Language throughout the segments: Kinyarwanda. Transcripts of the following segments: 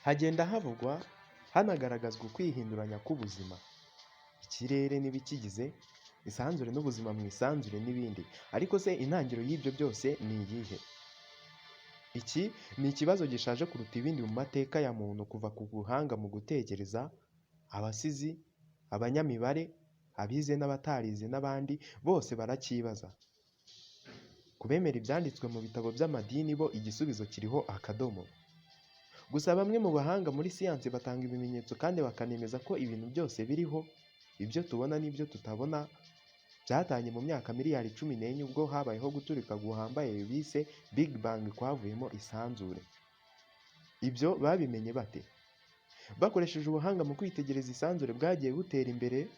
Hagenda havugwa hanagaragazwa ukwihinduranya k'ubuzima, ikirere n'ibikigize, isanzure n'ubuzima mu isanzure n'ibindi. Ariko se intangiriro y'ibyo byose ni iyihe? Iki ni ikibazo gishaje kuruta ibindi mu mateka ya muntu, kuva ku buhanga mu gutekereza, abasizi, abanyamibare, abize n'abatarize n'abandi bose baracyibaza. Ku bemera ibyanditswe mu bitabo by'amadini bo igisubizo kiriho akadomo. Gusa bamwe mu bahanga muri siyansi batanga ibimenyetso kandi bakanemeza ko ibintu byose biriho, ibyo tubona n'ibyo tutabona, byatangiye mu myaka miliyari 14 ubwo habayeho guturika guhambaye bise Big Bang kwavuyemo isanzure. Ibyo babimenye bate? Bakoresheje ubuhanga mu kwitegereza isanzure bwagiye butera imbere,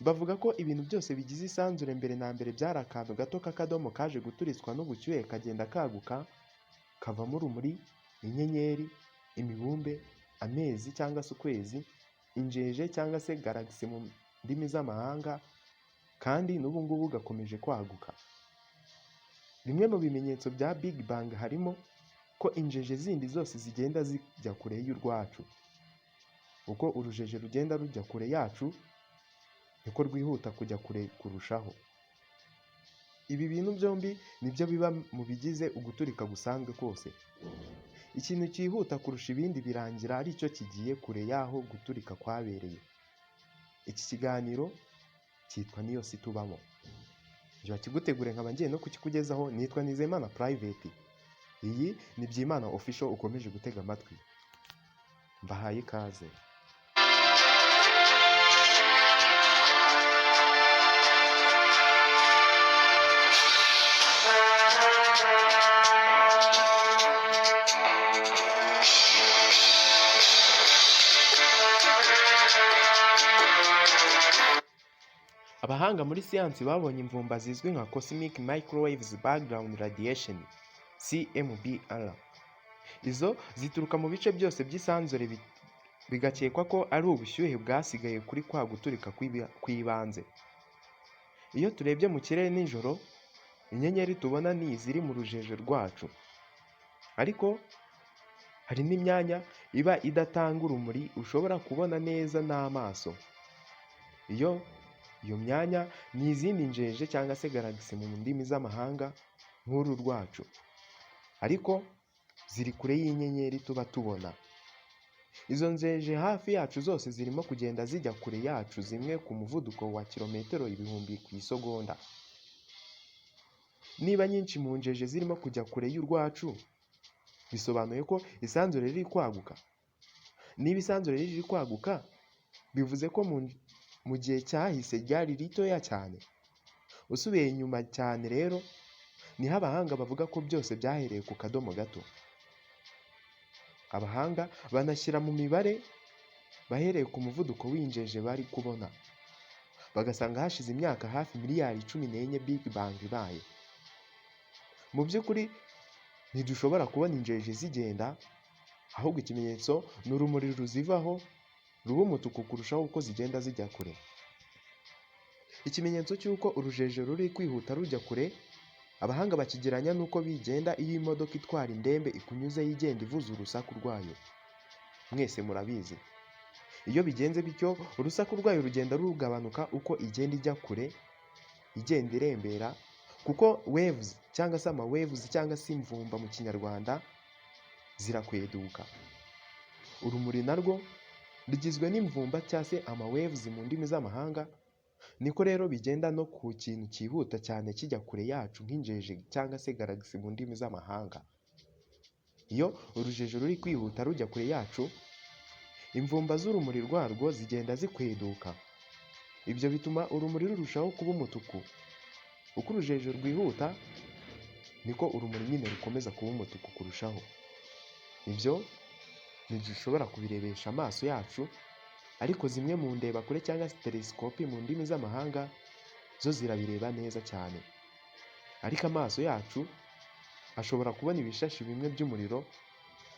bavuga ko ibintu byose bigize isanzure mbere na mbere byari akantu gato k'akadomo kaje guturitswa n'ubushyuhe kagenda kaguka, kavamo urumuri, inyenyeri, imibumbe, amezi cyangwa se ukwezi, injeje cyangwa se galaxy mu ndimi z'amahanga, kandi n'ubu ngubu gakomeje kwaguka. Bimwe mu bimenyetso bya Big Bang harimo ko injeje zindi zose zigenda zijya kure y'urwacu. Uko urujeje rugenda rujya kure yacu, niko rwihuta kujya kure kurushaho. Ibi bintu byombi nibyo biba mu bigize uguturika gusanzwe kose. Ikintu cyihuta kurusha ibindi birangira ari cyo kigiye kure y'aho guturika kwabereye. Iki kiganiro cyitwa Niyo Si Tubamo. Njye wakiguteguriye nkaba ngiye no kukikugezaho nitwa Nizeyimana Private. Iyi ni Byimana Official ukomeje gutega amatwi. Mbahaye ikaze. Abahanga muri siyansi babonye imvumba zizwi nka Cosmic Microwaves Background Radiation, CMBR. Izo zituruka mu bice byose by'isanzure, bigakekwa ko ari ubushyuhe bwasigaye kuri kwa guturika kw'ibanze. Iyo turebye mu kirere nijoro, inyenyeri tubona ni iziri mu rujeje rwacu. Ariko hari n'imyanya iba idatanga urumuri ushobora kubona neza n'amaso. Iyo myanya ni izindi njeje cyangwa se galaxy mu ndimi z'amahanga nk'uru rwacu. Ariko ziri kure y'inyenyeri tuba tubona. Izo njeje hafi yacu zose zirimo kugenda zijya kure yacu, zimwe ku muvuduko wa kilometero 1000 ku isegonda. Niba nyinshi mu njeje zirimo kujya kure y'urwacu, bisobanuye ko isanzure riri kwaguka. Niba isanzure riri kwaguka, bivuze ko mu gihe cyahise ryari ritoya cyane. Usubiye inyuma cyane rero, niho abahanga bavuga ko byose byahereye ku kadomo gato. Abahanga banashyira mu mibare bahereye ku muvuduko w'injeje bari kubona, bagasanga hashize imyaka hafi miliyari 14 Big Bang ibaye. Mu by'ukuri ntidushobora kubona injeje zigenda, ahubwo ikimenyetso ni urumuri ruzivaho ruba umutuku kurushaho uko zigenda zijya kure. Ikimenyetso cy'uko urujeje ruri kwihuta rujya kure, abahanga bakigereranya n'uko bigenda iyo imodoka itwara indembe ikunyuzeho igenda ivuza urusaku rwayo. Mwese murabizi. Iyo bigenze bityo, urusaku rwayo rugenda rugabanuka uko igenda ijya kure, igenda irembera, kuko waves cyangwa se ama waves cyangwa se imvumba mu Kinyarwanda zirakweduka. Urumuri narwo rugizwe n'imvumba cyangwa se ama waves mu ndimi z'amahanga, niko rero bigenda no ku kintu cyihuta cyane kijya kure yacu nk'injeje cyangwa se galaxy mu ndimi z'amahanga. Iyo urujeje ruri kwihuta rujya kure yacu, imvumba z'urumuri rwarwo zigenda zikweduka. Ibyo bituma urumuri rurushaho kuba umutuku. Uko urujeje rwihuta, niko urumuri nyine rukomeza kuba umutuku kurushaho. Ibyo ntidushobora kubirebesha amaso yacu, ariko zimwe mu ndebakure cyangwa se telesikopi mu ndimi z'amahanga zo zirabireba neza cyane. Ariko amaso yacu ashobora kubona ibishashi bimwe by'umuriro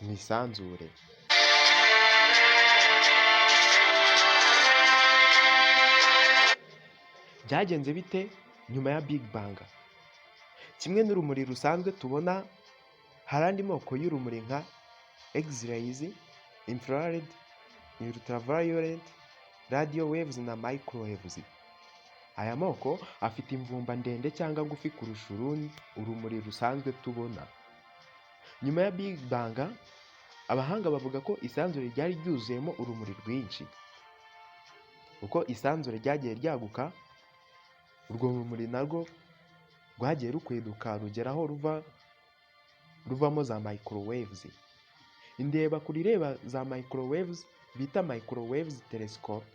mu isanzure. Byagenze bite nyuma ya Big Bang? Kimwe n'urumuri rusanzwe tubona, hari andi moko y'urumuri nka X-rays, infrared, ultraviolet, radio waves na microwaves. Aya moko afite imvumba ndende cyangwa ngufi kurusha urundi urumuri rusanzwe tubona. Nyuma ya Big Bang, abahanga bavuga ko isanzure ryari ryuzuyemo urumuri rwinshi. Uko isanzure ryagiye ryaguka, urwo rumuri narwo rwagiye rukweduka rugera aho ruva ruvamo za microwaves. Indebakure ireba za microwaves bita microwaves telescope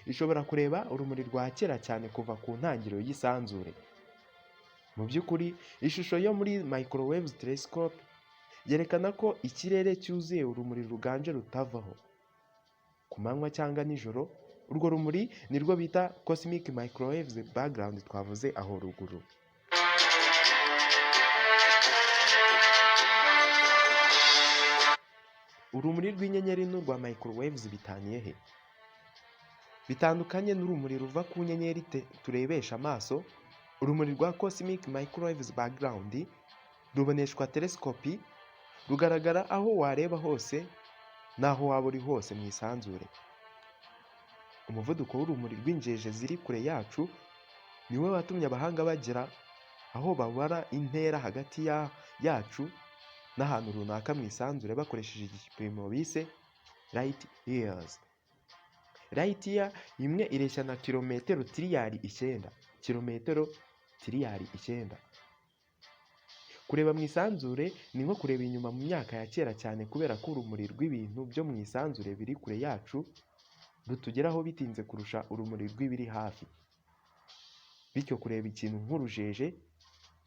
ishobora kureba urumuri rwa kera cyane kuva ku ntangiriro y'isanzure. Mu by'ukuri, ishusho yo muri microwaves telescope yerekana ko ikirere cyuzuye urumuri ruganje rutavaho. Ku manywa cyangwa nijoro, urwo rumuri nirwo bita cosmic microwaves background twavuze aho ruguru. Urumuri rw'inyenyeri n'urwa microwaves bitaniye he? Bitandukanye n'urumuri ruva ku nyenyeri turebesha amaso, urumuri rwa cosmic microwaves background ruboneshwa telesikopi, rugaragara aho wareba hose n'aho waba uri hose mu isanzure. Umuvuduko w'urumuri rw'injeje ziri kure yacu niwo watumye abahanga bagera aho babara intera hagati yacu n'ahantu runaka mu isanzure bakoresheje igipimo bise light years. Light year imwe ireshya na kilometero tiriyari 9, kilometero tiriyari 9. Kureba mu isanzure ni nko kureba inyuma mu myaka ya kera cyane, kubera ko urumuri rw'ibintu byo mu isanzure biri kure yacu rutugeraho bitinze kurusha urumuri rw'ibiri hafi. Bityo kureba ikintu nk'urujeje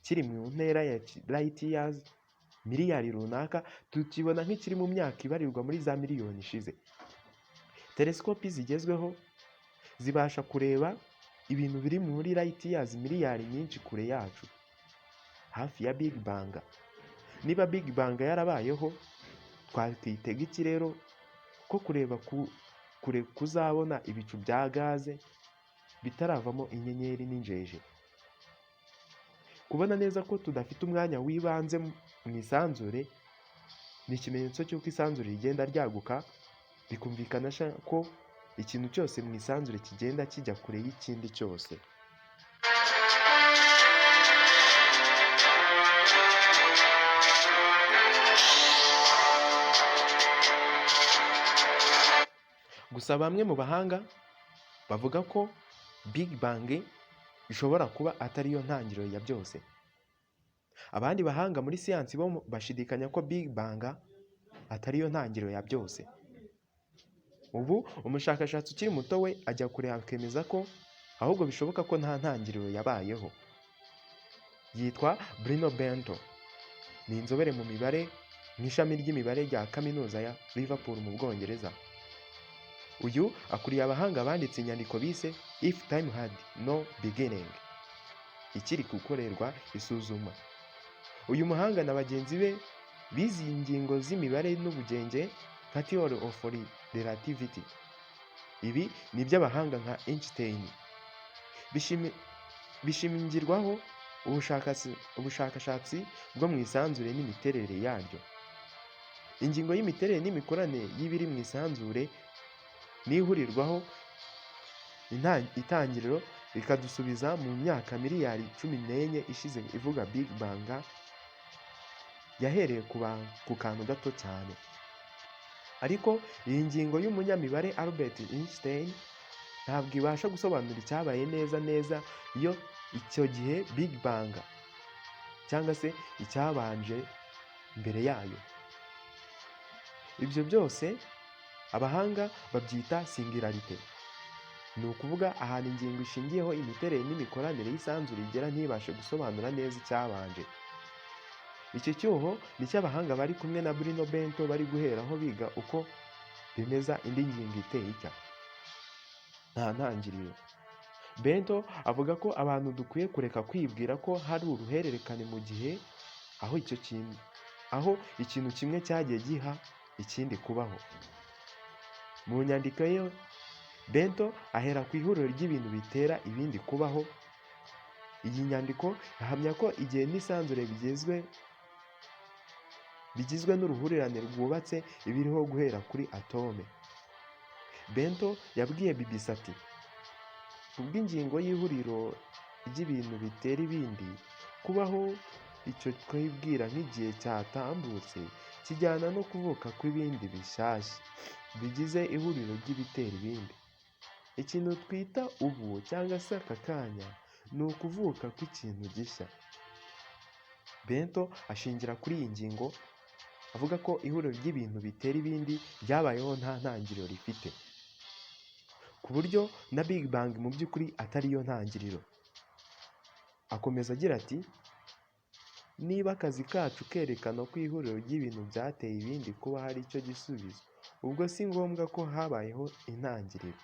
kiri mu ntera ya light years miliyari runaka, tukibona nk'ikiri mu myaka ibarirwa muri za miliyoni ishize. Telesikopi zigezweho zibasha kureba ibintu biri muri light years miliyari nyinshi kure yacu, hafi ya Big Bang. Niba Big Bang yarabayeho, twakwitega iki rero ko kureba kure kuzabona ibicu bya gaze bitaravamo inyenyeri n'injeje? Kubona neza ko tudafite umwanya w'ibanze mu isanzure ni ikimenyetso cy'uko isanzure rigenda ryaguka, bikumvikana ko ikintu cyose mu isanzure kigenda kijya kure y'ikindi cyose. Gusa bamwe mu bahanga bavuga ko Big Bang ishobora kuba atari yo ntangiriro ya byose. Abandi bahanga muri siyansi bo bashidikanya ko Big Bang atari yo ntangiriro ya byose. Ubu umushakashatsi ukiri muto we ajya kure akemeza ko ahubwo bishoboka ko nta ntangiriro yabayeho. Yitwa Bruno Bento. Ni inzobere mu mibare mu ishami ry'imibare rya kaminuza ya Liverpool mu Bwongereza. Uyu akuriye abahanga banditse inyandiko bise If Time Had No Beginning, ikiri gukorerwa isuzuma. Uyu muhanga na bagenzi be bize ingingo z'imibare n'ubugenge nka Theory of Relativity. Ibi ni iby'abahanga nka Einstein. Bishingirwaho ubushakashatsi bwo mu isanzure n'imiterere yaryo. Ingingo y'imiterere n'imikoranire y'ibiri mu isanzure nihurirwaho itangiriro rikadusubiza mu myaka miliyari 14 ishize ivuga Big Bang yahereye ku kantu gato cyane. Ariko iyi ngingo y'umunyamibare Albert Einstein ntabwo ibasha gusobanura icyabaye neza neza iyo icyo gihe Big Bang cyangwa se icyabanje mbere yayo. Ibyo byose abahanga babyita singularité. Ni ukuvuga ahantu ingingo ishingiyeho imiterere n'imikoranire y'isanzure igera ntibashe gusobanura neza icyabanje. Iki cyuho nicyo abahanga bari kumwe na Bruno Bento bari guheraho biga uko bemeza indi ngingo iteye itya: nta ntangiriro. Bento avuga ko abantu dukwiye kureka kwibwira ko hari uruhererekane mu gihe aho ikintu kimwe cyagiye giha ikindi kubaho. Mu nyandiko ye, Bento ahera ku ihuriro ry'ibintu bitera ibindi kubaho. Iyi nyandiko ihamya ko igihe n'isanzure bigezwe bigizwe n'uruhurirane rwubatse ibiriho guhera kuri atome. Bento yabwiye BBC ati: "Kubw'ingingo y'ihuriro ry'ibintu bitera ibindi kubaho, icyo twibwira nk'igihe cyatambutse kijyana no kuvuka kw'ibindi bishyashya bigize ihuriro ry'ibitera ibindi. Ikintu twita ubu cyangwa se aka kanya ni ukuvuka kw'ikintu gishya." Bento ashingira kuri iyi ngingo avuga ko ihuriro ry'ibintu bitera ibindi ryabayeho nta ntangiriro rifite, ku buryo na Big Bang mu by'ukuri atari yo ntangiriro. Akomeza agira ati: "Niba akazi kacu kerekana ko ihuriro ry'ibintu byateye ibindi kuba hari icyo gisubizo, ubwo si ngombwa ko habayeho intangiriro."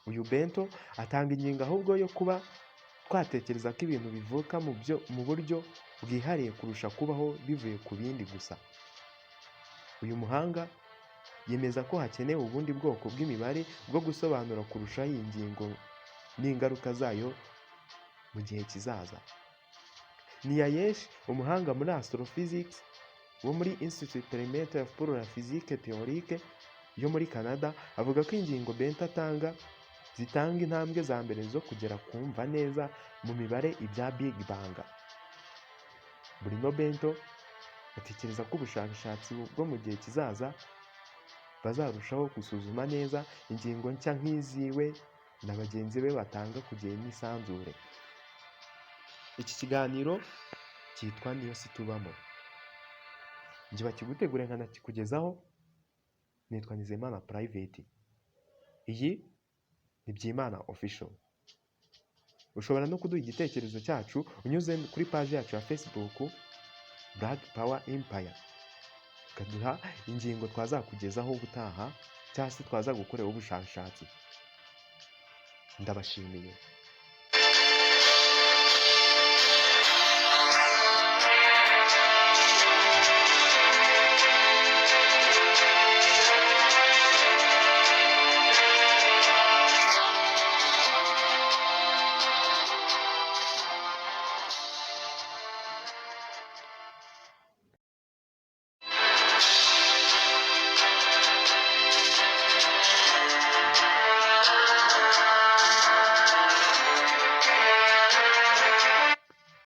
Uyu Bento atanga ingingo ahubwo yo kuba twatekereza ko ibintu bivuka mu buryo bwihariye kurusha kubaho bivuye ku bindi gusa. Uyu muhanga yemeza ko hakenewe ubundi bwoko bw'imibare bwo gusobanura kurushaho iyi ngingo n'ingaruka zayo mu gihe kizaza. Niayesh, umuhanga muri astrophysics wo muri Institut Expérimental pour la Physique Théorique yo muri Canada, avuga ko ingingo Bento atanga zitanga intambwe za mbere zo kugera kumva neza mu mibare ibya Big Bang. Bruno Bento atekereza ko ubushakashatsi bwo mu gihe kizaza bazarushaho gusuzuma neza ingingo nshya nk'iziwe na bagenzi be batanga ku gihe n'isanzure. Iki kiganiro cyitwa Niyo Si Tubamo. Njye bakigutegure nkanakikugezaho nitwa Nizeyimana Private. Iyi ni Byimana Official. Ushobora no kuduha igitekerezo cyacu unyuze kuri paji yacu ya Facebook Black Power Empire, ukaduha ingingo twazakugezaho ubutaha cyangwa se twazagukoreraho ubushakashatsi. Ndabashimiye.